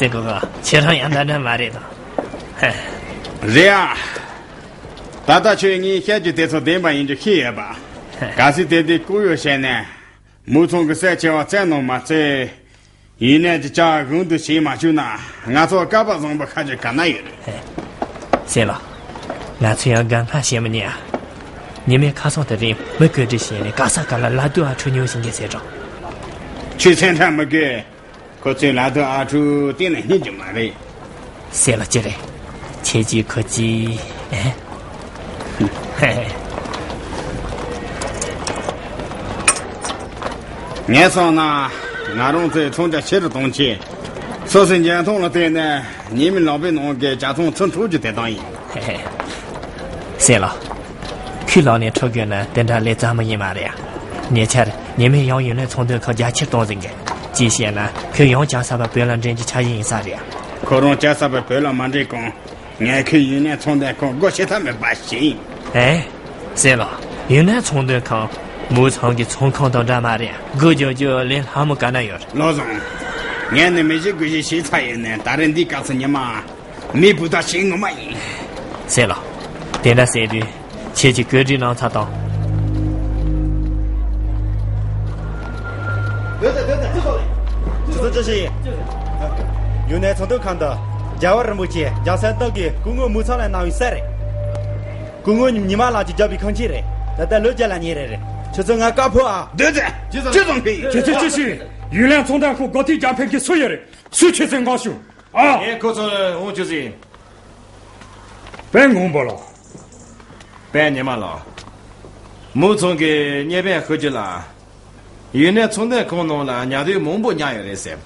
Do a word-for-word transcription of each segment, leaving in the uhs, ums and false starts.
དེ་གོ་ག་ཁྱེད་རང་ཡང་འདྲ་འདྲ་མ་རེད་དང་། རེད་ཨ། ད་ལྟ་ཁྱོད་ངས་བཤད་རྒྱུ་དེ་ཚོ་བདེན་པ་ཡིན་རྒྱུ་ཤེས་ཡོད་པ། གལ་སྲིད་དེ་དུས་ལྐུགས་གཡོ་བྱས་ནས། མུའུ་ཚང་གི་སྲས་ཆེ་བ་བཙལ་ནོ་མ་ཚད། ཡིན་ནས་ཀྱི་ཅག་གང་དུ་བྱེད་མ་བཅུག་ན། ང་ཚོ་སྐལ་པ་བཟང་པོ་ཁ་ཅིག་ག་ན་ཡོད་རེད། སྲས་ལགས། ང་ཚོ་ཡང་དགའ་སྣང་བྱེད་མི་ཉན་ཨ། ཉི་མའི་ཁ་སང་དེ་རིང་མི་བཀོད་སྒྲིག་བྱས་ནས་ག་ས་ག་ལ་ལ་དུ་ཨ་ཁྲུ་ཉོ་བཞིན་གྱི་ཟེར་གྲོ། ཆུ་ཚན་ཁྲ་མི་དགོས། ཁོ་ཚོས་ལ་དུ་ཨ་ཁྲུ་གཏན་ནས་རྙེད་རྒྱུ་མ་རེད། སྲས་ལགས་ཅི་རེད། ཁྱེད་ཀྱིས་ཁོ་ཅི། ངས་བསམ་ན། ང་རང་ཚོས་ཚོང་རྒྱག་ཆེ་རུ་གཏོང་ཆེད། སོ་སོའི་འཇོན་ཐང་ལ་བརྟེན་ནས་ཉི་མའི་ལག་པའི་ནང་གི་ཇ་ཚོང་ཚུར་འཕྲོག་རྒྱུ་དེ་དང་ཡིན། སྲས་ལགས། ཁོའི་ལག་ནས་འཕྲོག་དགོས་ན་དེ་འདྲ་ལས་སླ་མོ་ཡིན་མ་རེད། ཉེ་ཆར་ཉི་མས་ཡང་ཡུན་ནན་ཚོང་དོན་ཁང་རྒྱ་ཆེར་གཏོང་ཟིན་གི། ཅིས་ཤེས་ན་ཁོས་ཡང་ཇ་ཟ་བ་བོད་ལ་འདྲེན་གྱི་འཆར་གཞི་ཡིན་ས་རེད། ཁོ་རང་ཇ་ཟ་བ་བོད་ལ་མ་འདྲེན་གོང་། ངས་ཁོས་ཡུན་ནན་ཚོང་དོན་ཁང་སྒོ་ཕྱེ་ཐབས་མེད་པ་ཞིག་ཨེ། སྲས་ལགས། ཡུན་ནན་ཚོང་དོན་ཁང་མུའུ་ཚང་གི་ཚོང་ཁང་དང་འདྲ་མ་རེད། སྒོ་རྒྱག་རྒྱུ་ལས་སླ་མོ་ག་ན་ཡོད། བློ་བཟང་། ངས་ནི་མི་གཞི་དགོས་གཞི་བྱས་ཚར་ཡོད་ནས། ད་རེས་འདིའི་སྐབས་སུ་ཉི་མ་མིའི་བུ་དག་བྱེད་ངོ་མ་ཡིན། སྲས་ལགས། དེ་འདྲ་ཟེར་དུས་ཁྱེད་ཀྱིས་བཀོད་སྒྲིག་གནང་ཚར་དང་། སྡོད་དེ་སྡོད་དེ་ཅི་སོགས་ལས། ཅི་སོགས་ཅི་ཞིག་ཡིན། ཡུན་ནན་ཚོང་དོན་ཁང་དུ་རྒྱལ་བ་རིན་པོ་ཆེ་རྒྱལ་སྲས་སྟག་གི་སྐུ་ངོ་མུའུ་ཚང་ལ་གནང་བའི་གསེར་རེད། སྐུ་ངོ་ཉི་མ་ལགས་ཀྱིས་བརྒྱབ་པའི་ཁང་ཆེན་རེད། ད་ལྟ་ལོ་བརྒྱད་ལ་ཉེ་རེ་རེད། ཁྱོད་ཚོ་ང་བཀའ་ཕོབ་ཨ། སྡོད་དེ་ཅི་སོགས་ཅི་སོགས་ཁྱེད་ཚོ་ཅི་ཞིག་ཡིན། ཡུན་ནན་ཚོང་དོན་ཁང་སྒོ་ཐིག་རྒྱ་ཕེབས་མཁན་སུ་ཡོད་རེད། སུས་ཁྱེད་ཚོའི་ངག་ཞུ། ཨ། ངས་ཁོ་ཚོ་འོང་ཆུ་ཟིན། དཔོན་མགོན་པོ་ལགས། དཔོན་ཉི་མ་ལགས། མུའུ་ཚང་གི་གཉེར་དཔོན་ཧུ་ཅི་ལགས། ཡུན་ནན་ཚོང་དོན་ཁང་ནང་ལ་ཉལ་དུས་མང་པོ་ཉལ་ཡོད་རེད་ཟེར།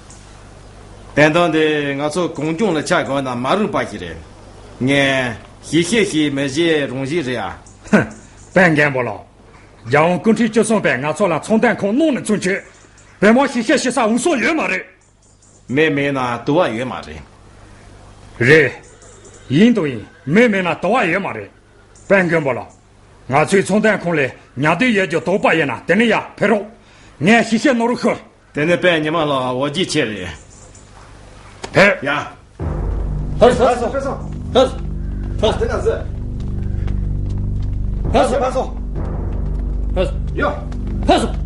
དོན་དག་འདི་ང་ཚོ་གངས་ལྗོངས་ལ་ཆ་བཞག་ན་མ་རུང་པ་ཞིག་རེད། ངས་ཞིབ་བཤེར་བྱས་མི་བྱེད་རང་བཞིན་རེད་ཨ། ཧུམ། དཔོན་མགོན་པོ་ལགས། རྒྱལ་དབང་སྐུ་ཕྲེང་བཅུ་གསུམ་པས་ང་ཚོ་ལ་ཚོང་དོན་ཁང་གནང་ནས་བཙོན་ཆོད། བོད་དམག་ཞིབ་བཤེར་བྱེད་ས་འོང་སྲོལ་ཡོད་མ་རེད། མི་མེད་ན་དུ་བ་ཡོད་མ་རེད། རེད། ཡིན་དང་ཡིན། མི་མེད་ན་དུ་བ་ཡོད་མ་རེད། དཔོན་མགོན་པོ་ལགས། ང་ཚོའི་ཚོང་དོན་ཁང་ལས་ཉལ་དུ་ཡོད་རྒྱུ་དོགས་པ་ཡོད་ན་དེ་ནས་ཡར་ཕེབས་རོགས། ངས་ཞིབ་བཤེར་གནང་རོགས་ཞུ། དེ་ནས་དཔོན་ཉི་མ་ལགས་འོ་བརྒྱལ་ཆེ་རེད། ཕེབས། ཡ། ཕར་སོང་། ཕར་སོང་། ཕར་སོང་། ཕར་སོང་། ཕར་སོང་། ཕར་སོང་། ཕར་སོང་། ཕར་སོང་། ཕར་སོང་། ཡོ། ཕར་སོང་།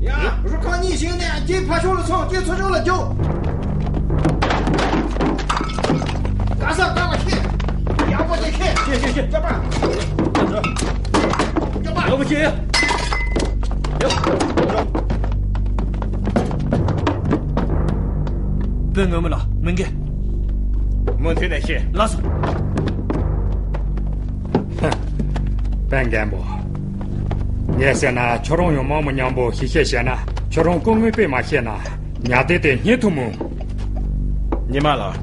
ཡ། རུ་ཁག་གཉིས་བཞེངས་ནས་རྒྱའི་ཕ་ཕྱོགས་ལ་ཚོགས། རྒྱའི་ཚོ་ཕྱོགས་ལ་རྒྱུགས། ག་ས་ག་ལ་ཁེལ། ཡག་པོ་ཅིག་ཁེལ། ཁེལ་ཁེལ་ཁེལ། སྐྱོབ་པ། སྐྱོབ་པ། ཡག་པོ་ཅིག། ཡོ། དཔོན་ངོ་མ་ལགས། མི་འགལ། མུ་མཐུད་ནས་ཤེས། ལགས་སོ། དཔོན་རྒན་པོ། ངས་ཟེར་ན་ཁྱོད་རང་ཡང་དམག་མི་མཉམ་པོ་ཞིབ་བཤེར་བྱས་ན་ཁྱོད་རང་སྐུ་ངོ་དཔེ་མ་ཤེས་ན་ཉལ་དུ་དེ་རྙེད་ཐུབ་མོད། ཉི་མ་ལགས།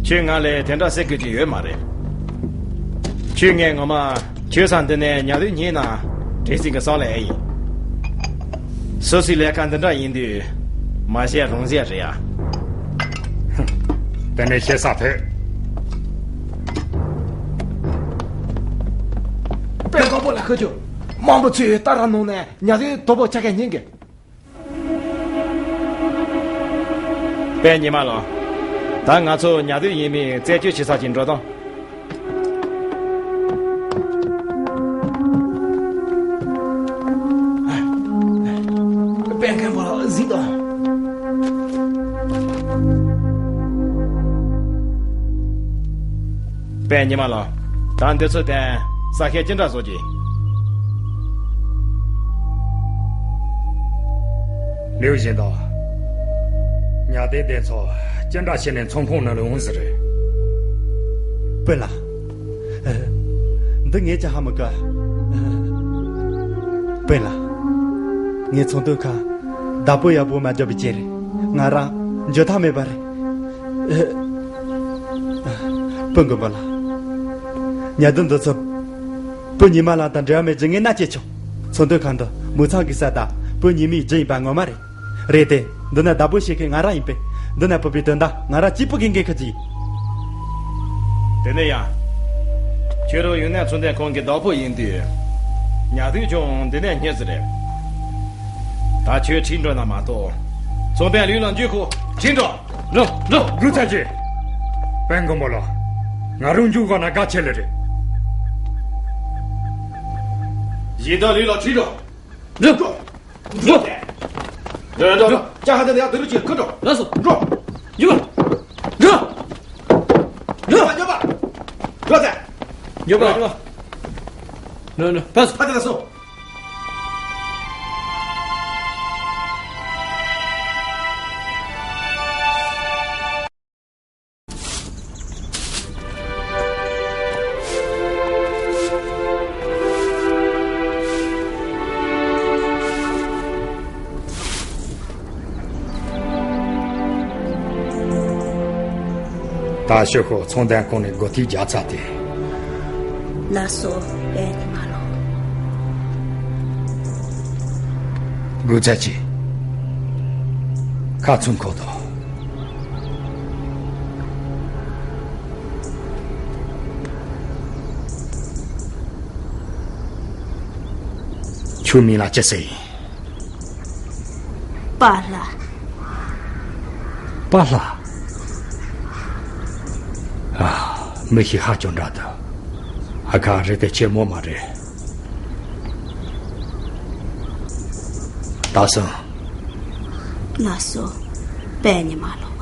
ཁྱོད་ང་ལས་དེ་འདྲ་ཟེར་དགོས་ཀྱི་ཡོད་མ་རེད། ཁྱོད་ངས་ངོ་མ་ཁྱོད་ས་འདི་ནས་ཉལ་དུ་རྙེད་ན་བྲེལ་ཟིང་གི་བསམ་ལས་ཨེ་ཡིན། སོ་སོའི་ལས་ཀ་འདི་འདྲ་ཡིན་དུས་མ་བཤད་རང་བཤད་རེད་ཡ། དེ་ནས་ཞེ་ས་ཕོད། དཔོན་གོང་པོ་ལ་ཁ་ཆུ། དམག་མི་ཚོས་ཏཱ་ར་ནང་ནས་ཉལ་དུའི་དོ་པོ་ཆ་གས་ཉན་གི། དཔོན་ཉི་མ་ལགས། ད་ང་ཚོ་ཉལ་དུ་ཡིན་མིན་རྩད་གཅོད་བྱེད་ས་ཅིག་འགྲོ་དང་། དཔོན་མཁན་པོ་ལགས་གཟིགས་དང་། དཔོན་ཉི་མ་ལགས། ད་འདི་ཚོ་དང་ས་ཁད་ཅི་འདྲ་བཟོ་གི། ལིའུ་ཞིན་ཏོ། ཉལ་དུ་དེ་ཚོ་ཅི་འདྲ་བྱས་ནས་ཚོང་ཁང་ནང་ལ་འོང་ཟེར་རེད། དཔོན་ལགས། འདི་ངས་ཅི་ཧ་མི་གོ། དཔོན་ལགས། ངས་ཚོང་དོན་ཁང་བདག་པོ་ཡག་པོ་མ་རྒྱབ་པའི་རྐྱེན་རེད། ང་རང་འཇོན་ཐང་མེད་པ་རེད། དཔོན་མགོན་པོ་ལགས། ཉལ་དུ་འདི་ཚོ་དཔོན་ཉི་མ་ལགས་དང་འབྲེལ་བ་མེད་རྒྱུ་ངས་མནའ་བསྐྱལ་ཆོག་ཚོང་དོན་ཁང་དུ་མུའུ་ཚང་གི་ས་དང་དཔོན་ཉི་མའི་རྒྱུ་ཡིན་པ་ངོ་མ་རེད། རེད་དེ། འདི་ན་བདག་པོ་བྱེད་མཁན་ང་རང་ཡིན་པས། འདི་ན་ཕུད་པའི་དོན་དག་ང་རང་གཅིག་པུ་གིས་འགན་འཁུར་གྱི་ཡིན། དེ་ནས་ཡང་། ཁྱོད་རང་ཡུན་ནན་ཚོང་དོན་ཁང་གི་བདག་པོ་ཡིན་དུས། ཉལ་དུས་ཀྱང་འདི་ནས་རྙེད་ཟིན་རེད། ད་ཁྱོད་ཁྲིད་འགྲོ་ན་མ་གཏོགས། ཚོང་དཔོན་ལུས་ལ་འཇུག་གོ། ཁྲིད་འགྲོ། འགྲོ། འགྲོ། འགྲོ་ཚར་གྱིས། དཔོན་མགོན་པོ་ལགས། ང་རང་འཇུག་ག་ན་དགའ་ཆེ་ལེ་རེད། གཞན་དག་ལུས་ལ་ཁྲིད་འགྲོ། འགྲོ། འགྲོ། འགྲོ། འགྲོ། འགྲོ། ཅ་ཧ་དེ་ཡ་དེ་རུ་ཅིག་ཁུར་འགྲོ། ལགས་སོ། འགྲོ། འགྲོ། འགྲོ། འགྲོ། འགྲོ། ད་འགྲོ་པ། འགྲོ་ཚེ། འགྲོ་པ། འགྲོ། འགྲོ། འགྲོ། ཕར་སོང་། ཕར་དེ་ལ་སོང་། ད་ཤོག་ཤོག། ཚོང་དོན་ཁང་ནས་སྒོ་ཐིག་རྒྱག་ཚར་ཏེ། ལགས་སོ། ཨེ་ནི་མ་ལོ། སྒོ་ཚ་ཅི། ཁ་ཚུན་ཁོ་དོ། ཁྱོད་མིང་ལ་ཅི་ཟེར་ཡིན། པཱ་ལགས། པཱ་ལགས། ཨ། མི་ཞིག་ཧ་ཅང་འདྲ་འདུག་ཨ་ཁ་རེད་དེ་ཆེ་མོ་མ་རེད། ད་སོང་། ལགས་སོ། པད་ཉི་མ་ལོ།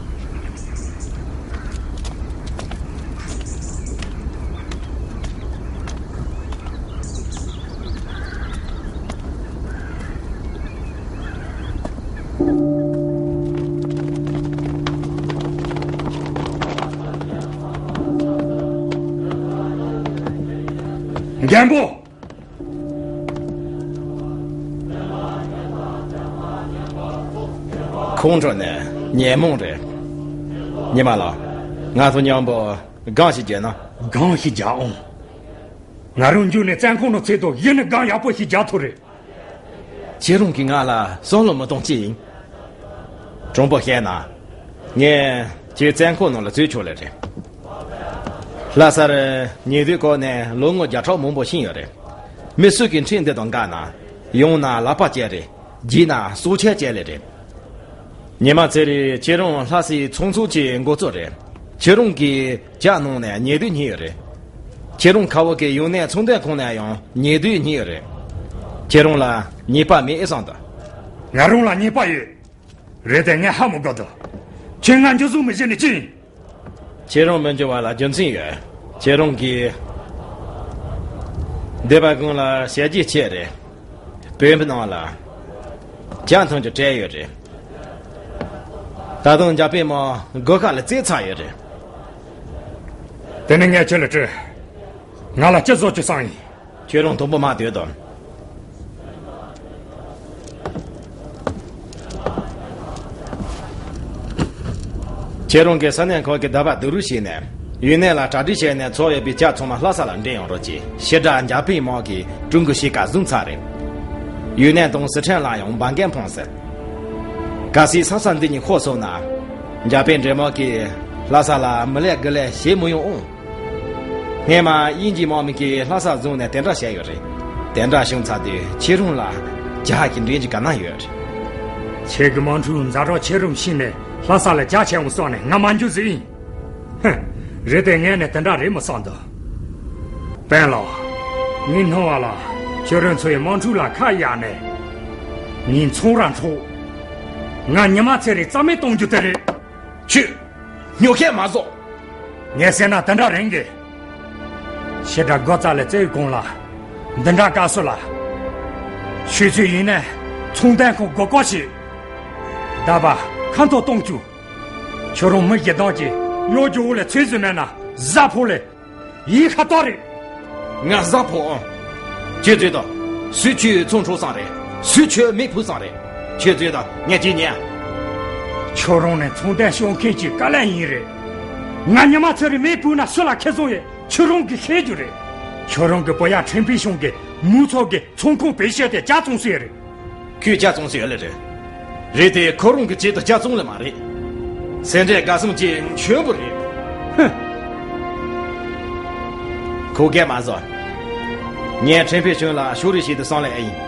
རྒན་པོ། ཁོང་ཁྲོ་ནས་ཉོན་མོངས་རེད། ཉི་མ་ལགས། ང་ཚོ་མཉམ་པོ་སྒང་ཞིག་རྒྱག་ན། སྒང་ཞིག་རྒྱག་འོང་། ང་རང་འཇུག་ནས་བཙོན་ཁང་ནང་ཚུད་དུས་གཞི་ནས་སྒང་ཡག་པོ་ཞིག་རྒྱག་ཐུབ་རེད། ཁྱེད་རང་གིས་ང་ལ་བསམ་བློ་མི་གཏོང་ཅི་ཡིན། དྲང་པོ་བཤད་ན། ངས་ཁྱེད་བཙོན་ཁང་ནང་ལ་བཙུད་ཆོག་ལེ་རེད། ལྷ་སར་ཉེ་དུས་སྐོར་ནས་ལོ་ངོ་བརྒྱ་ཕྲག་མང་པོ་ཕྱིན་ཡོད་རེད། མི་སུ་གིས་འཕྲིན་འདི་དང་འགལ་ན། ཡང་ན་ལག་པ་བཅད་རེད། བརྒྱུད་ན་སྲོག་ཆད་བཅད་ལེ་རེད། ཉི་མ་ཚེ་རིང་ཁྱེད་རང་ལྷ་སའི་ཚོང་ཚོགས་ཀྱི་འགོ་གཙོ་རེད། ཁྱེད་རང་གིས་ཇ་ནང་ནས་ཉལ་དུས་རྙེད་ཡོད་རེད། ཁྱེད་རང་ཁ་བ་གི་ཡུན་ནན་ཚོང་དོན་ཁང་ནས་ཡང་ཉལ་དུས་རྙེད་ཡོད་རེད། ཁྱེད་རང་ལ་ཉེས་པ་མེད་ཨེ་བསམ་འདུག་ང་རང་ལ་ཉེས་པ་ཡོད། རེད་དེ་ངས་ཧ་མི་གོ་འདུག་ཁྱོད་ང་འཇུ་བཟུང་མི་བྱེད་ནི་ཅི་ཡིན། ཁྱེད་རང་མི་འཇུ་བ་ལ་རྒྱུ་མཚན་ཡོད། ཁྱེད་རང་གིས་སྡེ་པ་ཀུན་ལ་ཞལ་གྱིས་བཅད་རེད། བོད་མི་ནང་ལ་ཇ་འཐུང་རྒྱུ་སྤྲད་ཡོད་རེད། ད་དུང་འཇར་པན་མི་སྒོ་ཁ་ལ་བཙལ་ཚར་ཡོད་རེད། དེ་ནི་ངས་ཁྱོད་ལ་དྲི། ང་ལ་ཅི་བཟོ་རྒྱུ་བསམ་ཡིན། ཁྱོད་རང་དུམ་བུ་མ་སྡོད་དང་། ཁྱེད་རང་གིས་ས་གནས་ཁག་གི་རྟ་པ་བསྡུ་རུབ་བྱས་ནས། ཡུན་ནན་ལ་གྲ་སྒྲིག་བྱས་ནས་ཚོགས་ཡོད་པའི་ཇ་ཚང་མ་ལྷ་ས་ལ་འདྲེན་ཡོང་རོགས་གྱིས། ཕྱི་དྲག་འཇར་པན་དམག་གིས་ཀྲུང་གོའི་ཕྱེད་ཀ་བཟུང་ཚར་རེད། ཡུན་ནན་དང་སི་ཁྲོན་ལ་ཡང་འབར་མགོན་འཕངས་ཟེར། གལ་སྲིད་ས་ས་འདི་ཉིད་ཤོར་སོང་ན། འཇར་པན་འདྲེ་དམག་གིས་ལྷ་ས་ལ་མི་ལས་དགུ་ལས་བྱེད་མི་ཡོང་ཨང་། སྔས་མ་དབྱིན་ཇིའི་དམག་མི་གིས་ལྷ་ས་བཟུང་ནས་དེ་འདྲ་བྱས་ཡོད་རེད། དེ་འདྲ་བྱུང་ཚར་དུས་ཁྱེད་རང་ལ་ཇ་གི་འདྲེན་རྒྱུ་ག་ན་ཡོད། ཁྱེད་ཀྱི་དམག་འཁྲུག་ཛ་དྲག་ཆེ་རུ་ཕྱིན་ནས་ལྷ་ས་ལ་ཇ་ཆད་འོང་བསམ་ནས་ང་མ་འཇུ་ཟིག་ཡིན། ཧུ། རེད་དེ་ངས་ནི་དེ་འདྲ་རེད་མི་བསམ་འདུག་དཔོན་ལགས། ངའི་སྣང་བ་ལ་ཁྱོད་རང་ཚོའི་དམག་འཁྲུག་ལ་ཁ་གཡར་ནས། ངའི་ཚོང་ར་འཕྲོག་ང་ཉི་མ་ཚེ་རིང་རྩ་མེད་གཏོང་རྒྱུ་དེ་རེད། ཁྱོད། ཉོ་མཁན་མ་བཟོ། ངས་ཟེར་ན་དེ་འདྲ་རེད་གི། ཕྱི་དྲག་སྒོ་རྩ་ལ་བཙལ་གོང་ལ། འདི་འདྲ་དཀའ་སོ་ལ། ཆུ་ཚོད་ཡིན་ན་ཚོང་དོན་ཁང་སྒོ་བཀག་བྱེད། རྟ་པ་ཁ་འཐོར་གཏོང་བཅུག་ཁྱོད་རང་མི་ཞེ་སྡང་གི་གཡོ་སྒྱུ་བོ་ལ་ཚོད་ཟིན་མེད་ན་གཟའ་ཕོག་ལེ། ཡིན་ཁ་ཏོ་རེད། ང་གཟའ་ཕོག་ཨང་། ཁྱོད་ཚོས་དང་། སུས་ཁྱོད་ཚོང་འཕྲོག་བསམ་རེད། སུས་ཁྱོད་མེ་ཕུ་བསམ་རེད། ཁྱོད་ཚོས་དང་ངས་ཅི་ཉན། ཁྱོད་རང་ནས་ཚོང་དོན་བྱུང་མཁན་གྱི་དཀའ་ལས་ཡིན་རེད། ང་ཉི་མ་ཚེ་རིང་མེ་ཕུ་ན་སུ་ལ་ཁེ་བཟང་ཡོད། ཁྱོད་རང་གིས་ཤེས་རྒྱུ་རེད། ཁྱོད་རང་གི་བུ་ཡ་ཁྲིན་པི་ཤོང་གི་མུ་ཚོགས་ཀྱི་ཚོང་ཁང་བེད་སྤྱད་དེ་ཇ་ཚོང་སྲིད་རེད། ཁོས་ཇ་བཙོང་སྲིད་ཡོད་ལེ་རེད། རེད་དེ་ཁོ་རང་གི་ཆེད་དུ་ཇ་བཙོང་ལེ་མ་རེད། སེ་འབྲས་དགའ་སེམས་ཀྱི་མཆོད་འབུལ་རེད། ཧུ། ཁོ་སྐད་མ་བཟོ། ངས་ཁྲེན་ཕེ་ཆུན་ལ་ཕྱོགས་རིས་བྱེད་དུ་སོང་ལེ་ཨེ་ཡིན།